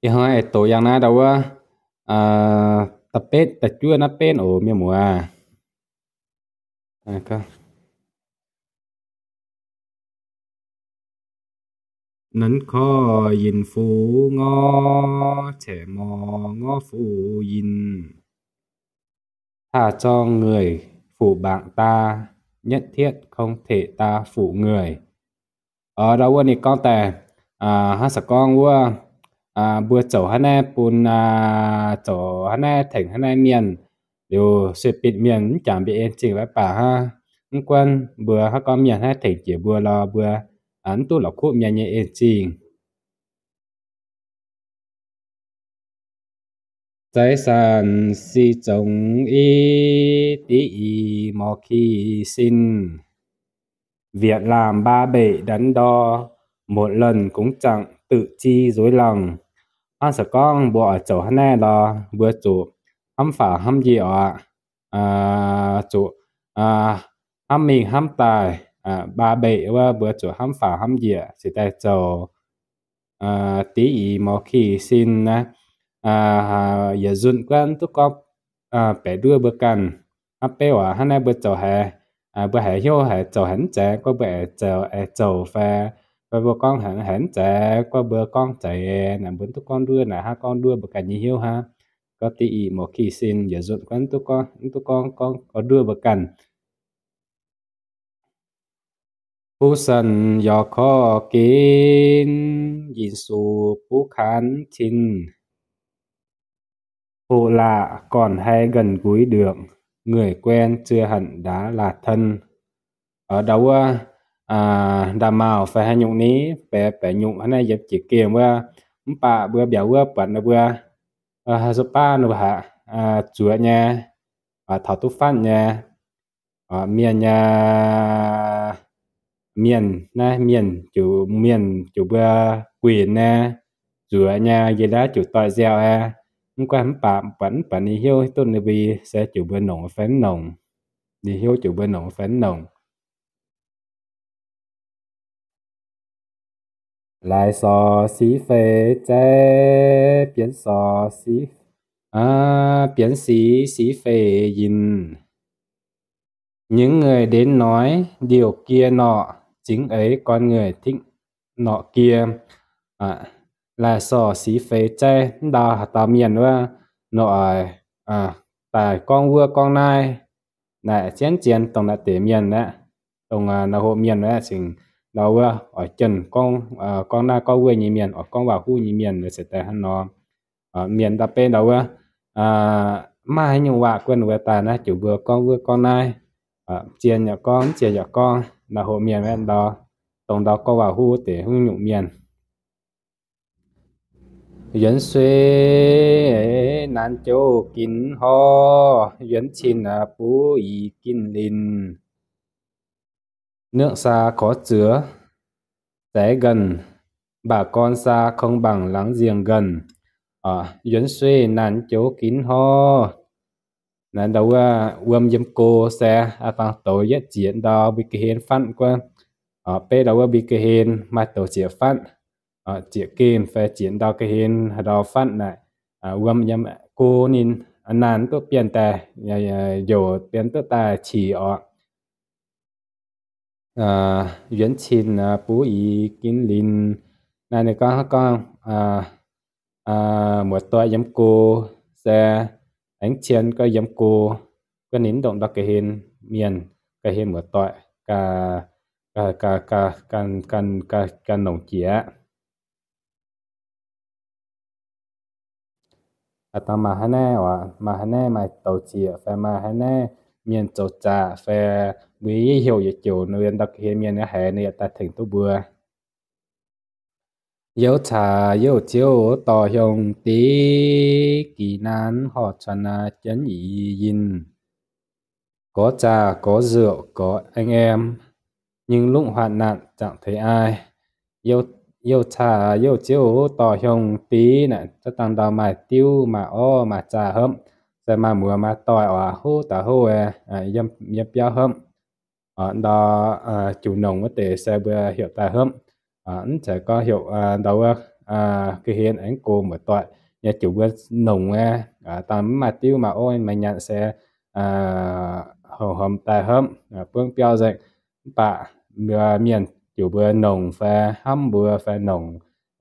Ih hnoi aengx doqc yangh naaiv ndau wuov da'betv da'juov naaiv benv oc mienh muoz. Nấn kho yinh phủ ngõ, chẻ mò ngõ phủ yinh. Tha trong người phủ bảng ta, nhất thiết không thể ta phủ người. Ndau wuov ninh gorngv daaih, hnangv se gorngv wuov, mbuo zoux hnangv naaiv bun, zoux hnangv naaiv tengx hnangv naaiv mienh, liuz sueih bitv mienh mv jangx mbuo en zingh la'baac hnangv. Mv gunv mbuo hnangv gorngv mienh hnangv tengx jiex mbuo lorz mbuo mv duqv la'kuqv mienh nyei en zingh. Zei sanc si zongx i, div i mor ki sin. Việc làm ba bể đắn đo, một lần cũng chẳng tự chi rối lòng. Hnangv se gorngv mbuo oix zoux hnangv naaiv lorz mbuo zuqc hnamv faaux hnamv njiec oc, zuqc hnamv mingh hnamv daaih, ba bể wuov mbuo zuqc hnamv faaux hnamv njiec cingx daaih zoux. Div i mor ki sin naaiv, yietc nzunc guanh duqv gorngv baeqc nduov mbuo ganh. Hnangv beiv waac hnangv naaiv mbuo zoux haiz, mbuo haiz hnyouv haiz zoux haiz mv zeiz gorngv mbuo aengx zoux, aengx zoux fai, fai mbuo gorngv haiz mv zeiz gorngv mbuo gorngv zeiz, naaic mbuo duqv gorngv nduov naaic hnangv gorngv nduov mbuo ganh nyei hnyouv hnangv. Gorngv div i mor ki sin yietc nzunc guanh duqv gorngv, duqv gorngv, gorngv nduov mbuo ganh. Buv sanc yaac korv ginv, yinh sux buv kanv cin. Hụ lạ còn hay gần gũi được, người quen chưa hẳn đã là thân. Ndau wuov, nda'maauh fai haaix nyungc ni, baeqc, baeqc nyungc hnangv naaiv yiem jiex gemh wuov, mv baac mbuo mbiaauc wuov buatc ninh mbuo, haaix sou baav ninh mbuo haiz zuoqc nyei, taux duqv fatv nyei, mienh nyei, mienh naaiv mienh ziouc, mienh ziouc mbuo guinx nyei, zuoqc nyei, yie naaiv ziouc doix nziaauc aqv. Mv gunv mv baac buatc, mv baac ninh hnyouv duqv ninh mbuo se ziouc mbuo nongc fai mv nongc. Ninh hnyouv ziouc mbuo nongc fai mv nongc. Laaix sorc sic feix zaih, bienx sorc sic, bienx sic sic feix yinh. Những người đến nói điều kia nọ, chính ấy con người thích nọ kia. Laaix sorc sic feix zaih, mv ndau haaix dauh mienh wuov, nor oix daaih gorngv wuov gorngv naaiv, naaic zien zien dongh naaiv deix mienh aeqv, dongh naaiv hoqc mienh aeqv, cingx ndau wuov oix jienh gorngv, gorngv naaiv gorngv wuov nyei mienh, oix gorngv waac-huv nyei mienh, se daaih hnangv nor. Mienh ndau beiv ndau wuov, mv maaih haaix nyungc waac guanh wuov daaih naaiv ziouc mbuo gorngv wuov gorngv naaiv, zien yaac gorngv, mv zien yaac gorngv, naaiv hoqc mienh aeqv ndau, dongh ndau gorngv waac-huv deix haaix nyungc mienh. Yuonx suei naanx jouv ginx hor, yuonx cin buv i ginx linh. Nước xa khó chứa cháy gần, bà con xa không bằng láng giềng gần. Yuonx suei naanx jouv ginx hor. Naaiv ndau wuov wuom yiem go se aa dangh douz yietv zieqc ndau mbuo ga'hlen fatv guov. Beiv ndau wuov mbuo ga'hlen maaih douz zieqc fatv, zieqc gemh fai zieqc ndau ga'hlen haaix ndau fatv naaic, wuom yiem go ninh naanx duqv bienh daaih, youc bienh duqv daaih qic oc. Yuonx cin buv i ginx linh. Naaiv ninh gorngv, gorngv muoz-doic yiem go se aengx cien gorngv yiem go, gorngv ninh mv ndongc ndau ga'hlen mienh, ga'hlen muoz-doic, ganh nongc jiex aqv. Aa dangh maaih haaix naaiv oc, maaih haaix naaiv maaih douz zieqc fai maaih haaix naaiv mienh zoux zaqc fai mbuo yie heuc yietc jouc ninh ndau ga'hlen mienh haiz ninh yaac daaih tengx duqv mbuo. Youv caax youv ziouv dorh hiuong div, gih naanx horh cuanx jienv i yinh. Có trà có rượu có anh em, nhưng lúc hoạn nạn chẳng thấy ai. Youv caax youv ziouv dorh hiuong div naaic, za'gengh ndau maaih diuv maaih orv maaih zaah hopv, se maaih muoz maaih doic oc, huv daaih huv, yiem biauv hopv. Ndau juqc nongc wuov deix se mbuo heuc daaih hopv. Mv zeiz gorngv heuc ndau wuov ga'hlen aengx go muoz-doic nyei juc mbuo nongc aqv. Dangh mv maaih diuv maaih ov, maaih nyanc se horpc horpc daaih hopv buangv biauv nzengc. Mv baac mbuo mienh juc mbuo nongc fai hnamv mbuo fai nongc,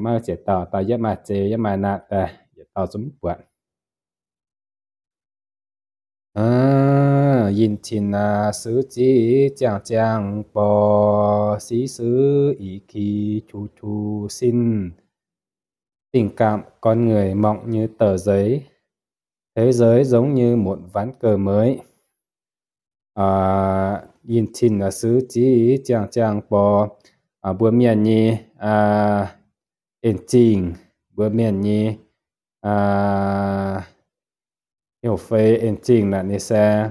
maiv ziec dauh, dauh yietv maaih zei yietv maaih naatv daaih, yietc dauh zungv mv buatc. Yinh cin aqv, suv ziqv ziangh ziangh borx, siqv suv i ki qu qu sin. Tình cảm con người mỏng như tờ giấy, thế giới giống như một ván cờ mới. Yinh cin aqv, suv ziqv ziangh ziangh borx, mbuo mienh nyei en zingh, mbuo mienh nyei heuc fei en zingh naaic ninh se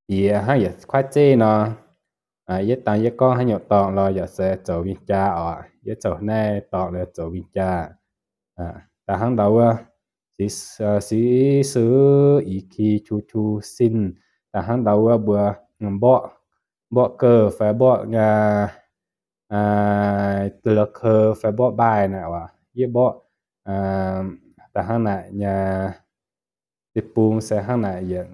bieqc hnangv yietc kuaaiv zeiv nor. Yie dangh yie gorngv haaix nyungc dorngx lorz yaac se zoux win-jaa oc. Yie zoux naaiv dorngx lorz zoux win-jaa. Da'hnangv ndau wuov, siqv suv i ki qu qu sin. Da'hnangv ndau wuov mbuo mborqv, mborqv gouv fai mborqv la'keu fai mborqv mbaaih naaic oc. Yie mborqv da'hnangv naaic nyei deic-bung se hnangv naaic yietc,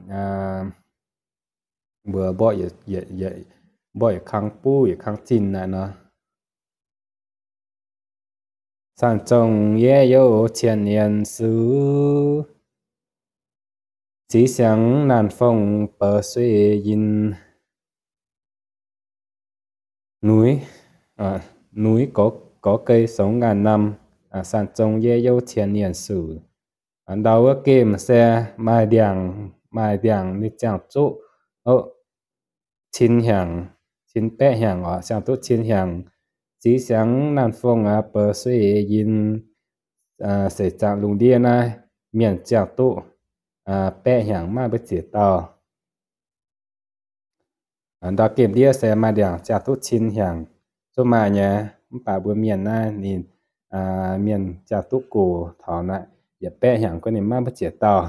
mbuo mborqv yietc kang buv yietc kang zinh naaic nor. 山中也有千年树，吉祥南風百岁阴。 Núi, núi có, có cây sống ngàn năm, à, 山中也有千年树. Ndau wuov gemh se maaih ndiangx, maaih ndiangx ninh ziangh zuqv cin hnyangx, cin baeqv hnyangx oc, ziangh duqv cin hnyangx.吉祥南风啊，百岁阴, seix zaangc lungh ndiev naaiv mienh ziangh duqv baeqv hnyangx, maaih mbu'ziex dauh. Ndau gemh ndiev se maaih ndiangx ziangh duqv cin hnyangx, zungv maaih nyei. Mv baac mbuo mienh naaiv ninh, mienh ziangh duqv gox taux naaiv yietc baeqv hnyangx gorngv ninh maaih mbu'ziex dauh.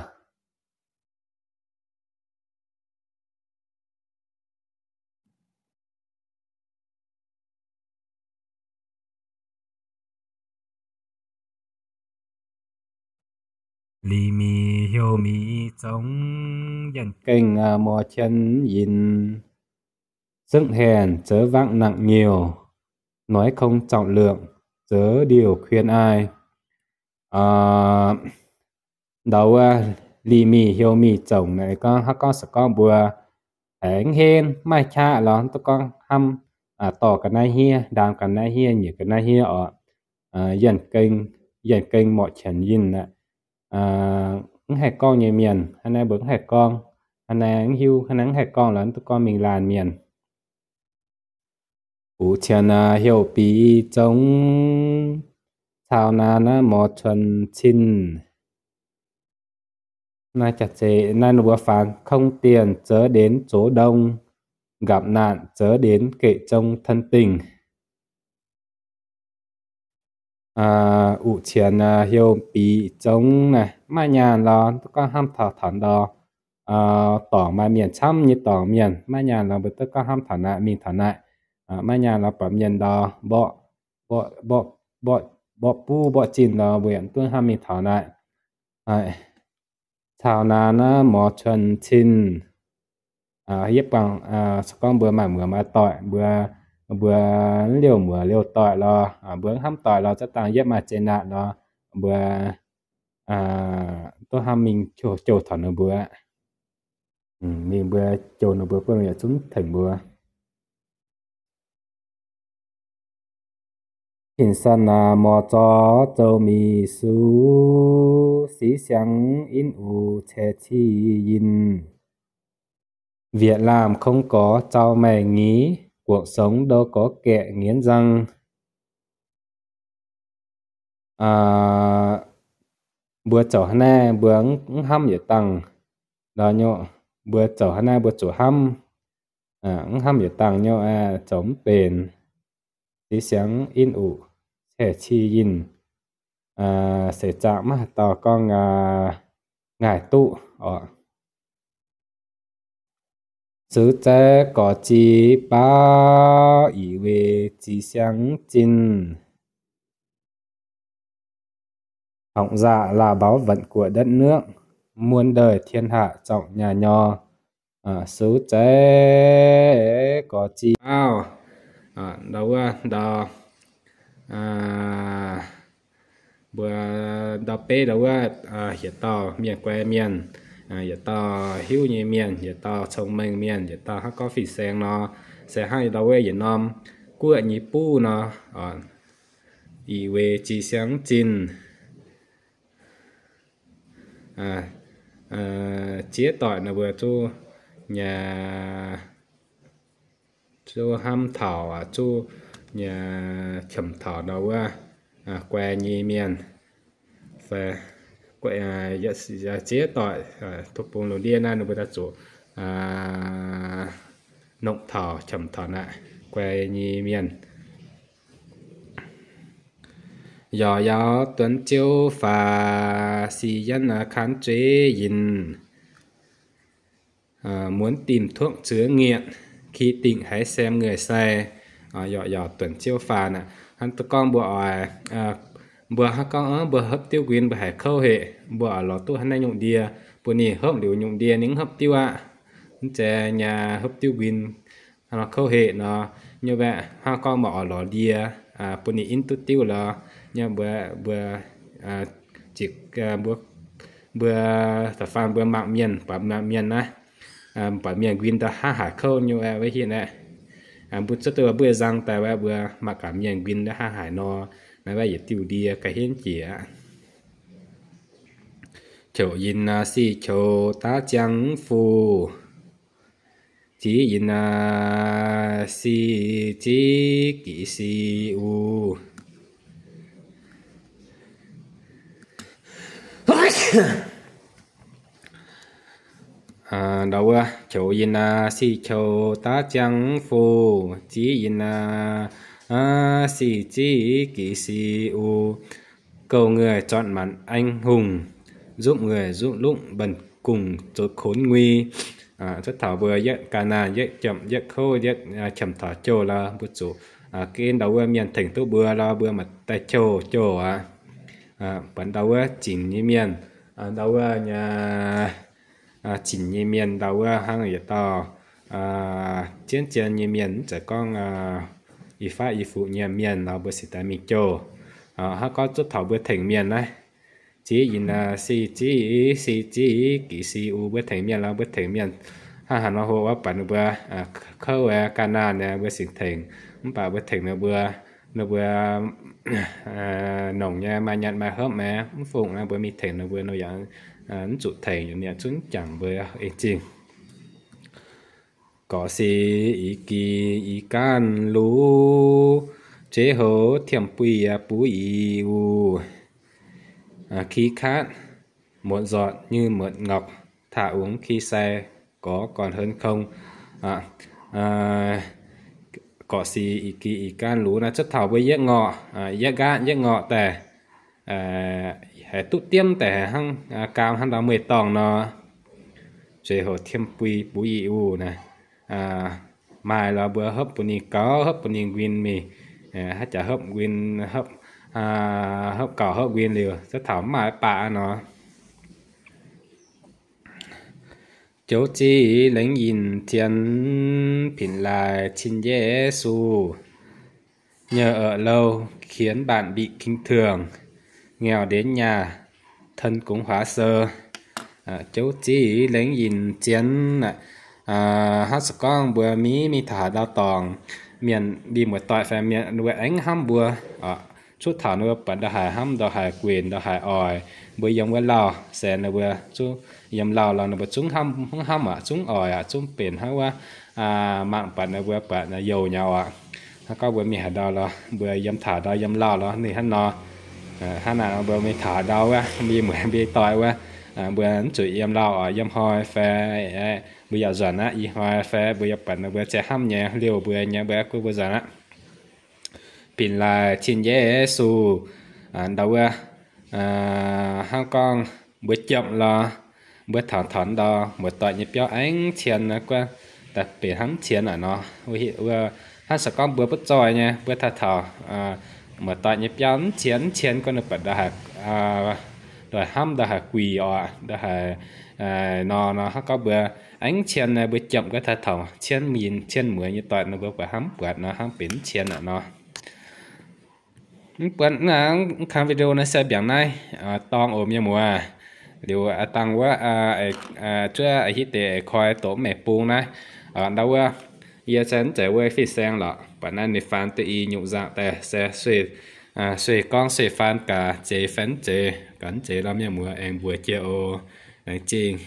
Lih mih heuc mih zongx, yienh gengh morc qienx yinh. Sưkv hèn zeix vaqc nặng nhiều, nói không trọng lượng, dơ điều khuyên ai. Ndau wuov lih mih heuc mih zongx naaic gorngv, hnangv gorngv se gorngv mbuo aengx henv maiv qaqv lorz duqv gorngv hnamv dorh ga'naaiv hniev, ndaam ga'naaiv hniev, nyiec ga'naaiv hniev oc. Yienh gengh morc qienx yinh aqv. Mv haih gorngv nyei mienh, hnangv naaiv mbuo mv haih gorngv, hnangv naaiv mv hiuv, hnangv naaiv mv haih gorngv lorz duqv gorngv mingh laanh mienh. Uqc qienx heuc bic zongx, caux naanx morc cuonx cin. Naaiv ninh mbuo faanx, không tiền chớ đến chỗ đông, gặp nạn chớ đến kệ trông thân tình. Uqc qienx heuc bic zongx naaic, maiv nyaanh lorz duqv gorngv hnamv taux taux ndau dorngc maaih mienh camv nyei dorngc mienh, maiv nyaanh lorz mbuo duqv gorngv hnamv taux naaic mingh taux naaic. Maiv nyaanh lorz buatc mienh ndau mborqv, mborqv buv mborqv zinh lorz mbuo yaac duqv hnamv mingh taux naaic. Caux naanx morc cuonx cin. Yietv buangh se gorngv mbuo maaih muoz maaih doic, mbuo, mbuo liouh muoz liouh doic lorz, mbuo hnamv doic lorz, za'gengh yietv maaih zeqc naatc lorz, mbuo duqv hnamv mingh jouh taux ninh mbuo. Mingh mbuo jouh ninh mbuo, bun ninh yaac zungv tengx mbuo. Hin sanh morc zorx zoux mih suv, siqv siangx in uc caeqv ciqv yinh. Việc làm không có trau mày nghĩ, cuộc sống đâu có kẻ nghiến răng. Mbuo zoux hnangv naaiv mbuo mv hnamv yietc dangh lorz nyei. Mbuo zoux hnangv naaiv mbuo zuqc hnamv, mv hnamv yietc dangh nyei, zoux mv benx. Siqv siangx in uc caeqv ciqv yinh. Seix zaangc maiv haaix dauh gorngv ngaih duqv oc. Suv zaeqv gorx ziqc baauv, ih weic ziqv siangx zinh. Tổng giám đốc là bảo vệ của đất nước, muôn đời thiên hạ trọng nhà nho. Sux zeiv gorx zinh auv, ndau wuov ndau, mbuo ndau beiv ndau wuov, yietc dauh mienh guai mienh, yietc dauh hiuv nyei mienh, yietc dauh cong-mengh mienh, yietc dauh hnangv gorngv fin-saeng nor, se hnangv ndau wuov yietc norm guoqv nyei buv nor, ih wei jih siang zinh ziex doic nor mbuo zuqc nyei, zuqc hnamv taux, zuqc nyei qiemx taux ndau wuov guai nyei mienh, fai ziex doic, bung lungh ndiev naaiv ninh mbuo daaih zuqc nongc taux qiemx taux naaiv guai nyei mienh. Yaac yaac duonx ziouv faah, si yienv kanh zueiz yinh, muốn tìm thuốc chữa nghiện, khi tỉnh hãy xem người say. Yaac yaac duonx ziouv faah naaic, hnangv gorngv mbuo oix, mbuo hnangv gorngv mbuo hopv diuv nquin mbuo haiz kouv heqc, mbuo oix lorz duqv hnangv naaiv nyungc ndie, bun ninh hopv liuz nyungc ndie ninh hopv diuv aqv. Mv zeiz nyei hopv diuv nquin kouv heqc nor, nyei hnangv gorngv mbuo oix lorz ndie bun ninh inv duqv diuv lorz, nyei mbuo, mbuo zic, mbuo, mbuo da'faanh mbuo mangc mienh, buatc mangc mienh naaiv, buatc mienh nquin ndau hnangv haaix kouv nyei wuov hitv naaiv, mbuo zuqc duqv mbuo nzang daaih wuov mbuo mangc gaax mienh nquin ndau hnangv haaix nor, naaiv wuov yietc diuh ndie ga'hienv jiex aqv. Qouc yinh si qouc daav ziangx fuc, ziv yinh si ziv giqc si u. Ndau wuov, qouc yinh si qouc daav ziangx fuc, ziv yinh si ziv giqc si u. Cầu người chọn mãn anh hùng, giúp người giúp lũ bần cùng trốn nguy. Cuotv taux mbuo yietv ga'naanh, yietv jomc, yietv kouv, yietv qiemx taux jouh lorz mbuo zuqc gen ndau wuov mienh tengx duqv mbuo lorz mbuo maaih daaih jouh jouh aqv. Buatc ndau wuov zinc nyei mienh, ndau wuov nyei, zinc nyei mienh ndau wuov hnangv yietc dauh zien zien nyei mienh, mv zeiz gorngv i faatv i fuqv nyei mienh lorz mbuo sic daaih mingh jouh. Hnangv gorngv cuotv taux mbuo tengx mienh naaiv, ziv yinh si ziv, si ziv giqc si u, mbuo tengx mienh lorz mbuo tengx mienh hnangv haaix nor hlo wuov, buatc ninh mbuo kouv ga'naanh nyei mbuo sic tengx, mv baac mbuo tengx ninh mbuo, ninh mbuo nongc nyei maaih nyanc maaih hopv maah, mv fungc naaiv mbuo mingh tengx ninh mbuo nor yaac mv zuqc tengx, yaac zungv jangx mbuo eng zingh. Gorqv sic i gix i gaanv luv, zueiz houx tiemv buih buv i uv. Khi khát một giọt như mật ngọc, thả uống khi say có còn hơn không. Gorqv sic i gix i gaanv luv naaiv cuotv taux mbuo yietv ngorc, yietv nqaatv yietv ngorc daaih, haiz duqv diemv daaih haiz hnangv gaam hnangv ndau meih dorngh nor, zueiz houx tiemv buih buv i uv naaiv, maaih lorz mbuo hopv bun ninh gauh, hopv bun ninh nquin mingh, haaix jaax hopv nquin, hopv gauh hopv nquin liuz cuotv taux mv maaih baac nor. Jouv ziv lengx yinh zien,品来亲耶稣. Nhờ ở lâu khiến bạn bị khinh thường, nghèo đến nhà thân cũng hóa sơ. Jouv ziv lengx yinh zien, hnangv se gorngv mbuo mingh mingh taux haaix ndau dorngx, mienh mbuo muoz-doic fai mienh ninh mbuo aengx hnamv mbuo, cuotv taux ninh mbuo buatc ndau haaix hnamv, ndau haaix guenx, ndau haaix oix, mbuo yiem wuov lauh se ninh mbuo zungv yiem lauh lorz ninh mbuo zungv hnamv, hnamv aqv, zungv oix aqv, zungv benx hnangv wuov, mangc buatc ninh mbuo buatc youh nyei oc. Hnangv gorngv mbuo mingh haaix ndau lorz mbuo yiem taux ndau yiem lauh lorz ninh hnangv nor, hnangv naaic mbuo mingh taux haaix ndau wuov, mbuo muoz mbuo doic wuov, mbuo mv zuqc yiem lauh oc, yiem hnoi fai mbuo yaac nzuonx aqv, ih hnoi fai mbuo yaac buatc ninh mbuo za'gengh hnamv nyei, liouh mbuo nyei, mbuo aqv, mbuo nzuonx aqv. 品来亲耶稣, ndau wuov, hnangv gorngv mbuo jomc lorz, mbuo taux taux ndau muoz-doic nyei biauv aengx cien guov, daaih benx hnangv cien aqv nor. Hnangv se gorngv mbuo butv zoih nyei, mbuo taux taux Muoz-doic nyei biauv mv cien mv cien gorngv ninh buatc nda'haic, nda'haic hnamv, nda'haic guic oc, nda'haic nor nor hnangv gorngv mbuo aengx cien naaiv mbuo jomc ga'taaih taux cien mueiz cien mueiz nyei doic nor mbuo buatc hnamv buatc nor hnangv benx mv cien aqv nor. Mv buatc naaiv, mv kang video naaiv se mbiaangx naaiv dorngx oc mienh muoz. Liuz a'dangh wuov zuov hitv deix koi doqc mv mengh bung naaiv. Ndau wuov yie se mv zeiz wuov fin-saeng lorqc, buatc naaiv ninh faan deix i nyungc nzangc daaih se sueih gorngv sueih faan gaax zeiz fai mv zeiz, gaax mv zeiz lorqc mienh muoz aengx mbuox jienv oc. Laengz zingh.